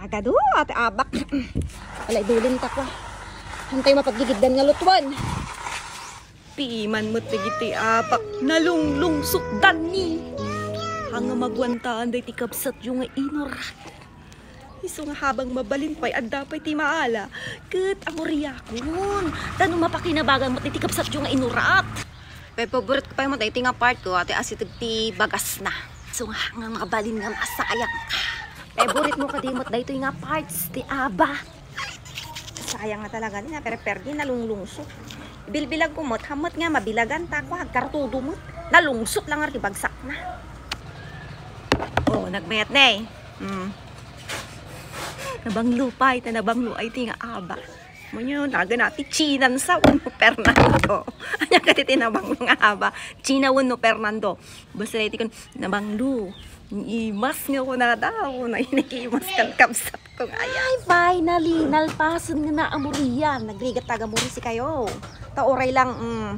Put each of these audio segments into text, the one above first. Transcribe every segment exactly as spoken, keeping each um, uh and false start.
Agadu, ati abak. Wala idulin ta kwa. Hantay mapagigiddan nga lutwan. Piman met dagiti abak, nalunglungsotdanni. Haan nga maguantaan dagiti kabsatyo nga inurat. Isu nga habang mabalin pay, adda pay ti maala. Ket amuriakon. Ta no mapakinabangan met dagiti kabsatyo nga inurat. Pay, paboritko pay met daytoy nga part ko, ati asiteg ti bagasna. Isu nga, nga mabalin nga masayang ka. Paboritmo kadi met daytoy nga parts ti aba. Sayang nga talaga ni, naperperdi, nalunglungsot. Bilbilagko met, haan met nga mabilagan, ta kwa, agkartudo met. Nalungsot lang ti bagsakna. Oh, nagmayat ne. Hmm. Nabanglo pay, ta nabanglo ay ti nga aba. Munyo, nagan ati Chinan sa wenno Fernando. Ania kadi ti nabanglo nga aba? China wenno Fernando. Basta iti kun nabanglo. Imas nga kunada, una, nagimas kan kabsat ko nga aya. Ay, finally, nalpasen nga naamurian. Nagrigat taga muri si kayo. Ta uray lang, mm.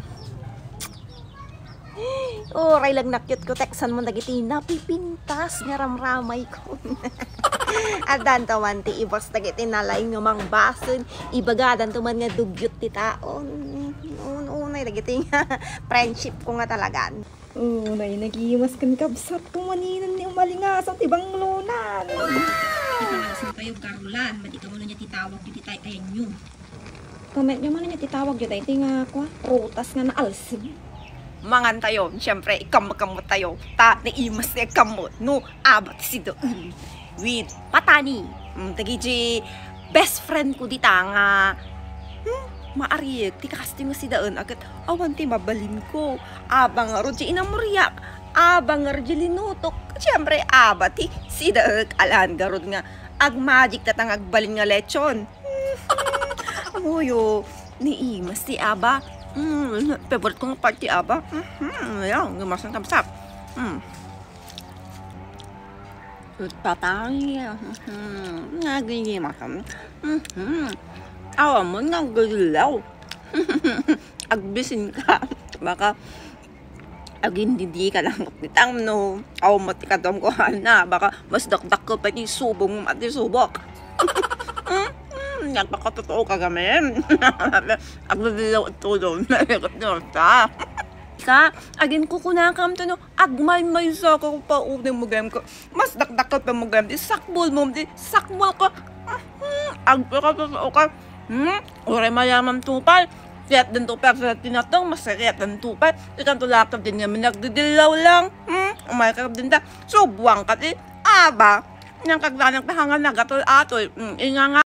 Uray lang nakyot ko, teksan mo dagiti napipintas nga ramramay ko. Addanto man ti ibas dagiti nalaing nga mangbasen, ibagadanto man nga dugyot ti taon. Un-, unay dagiti nga friendship ko nga talagan. Unay nagimas kan kabsat ko maninan ni umalingasan ti banglonan. Ita nga asin kayo, garulan, madi ka mo niya titawag diti tay ayanyo. Comment nyo man niya titawag dito, iti nga, kwa, prutas nga naalsem. Mangan tayo, siyempre, ikamot-kamot tayo. Ta, naimas ti ikamot. No, abat si Doon. With patani. Mm, tagiji best friend ko dita nga, hmm, maariek, ti kasto nga si Doon, aket awan ti mabalin ko. Abang nga rod ti inamuriak, abang nga rod ti linutok. Siyempre, aba ti si Doon, alan garod nga agmagic ta nga agbalin nga lechon. Amuyo, ni Imas ti aba. Mm, favorite ko nga part ti aba. Mm, yan, gumasang kabsat. Mm. Patay. Mm, nagigimas. Mm. Awa mo, nagdilaw. Agbisin ka. Baka agindidi ka lang ti tangno. Aw, mati ka dam ko, ana. Baka mas dakdakkel pa ti subong mo, mati subok. Mm, mm, nagpakatotoo ka gamin. Agdidilaw at tulong. Nalikot na ta. Ka, agin kukunakam to, no? Agmaymaysa ka pa unem mo gayam ka. Mas dakdakkel pa mo gayam. Di sakbol mo, di sakbol ka. Mhm, agpakatotoo ka. Hmm? Uray mayaman tupay. Kayat din tupay sa tinatang, mas kayat din tupay. Ikan to lahat din nga minagdidilaw lang. Hmm? Umay ka din da. Subuan ka ti. Aba. Nang kagdanang tahangan nagatol atoy. Hmm, inga nga.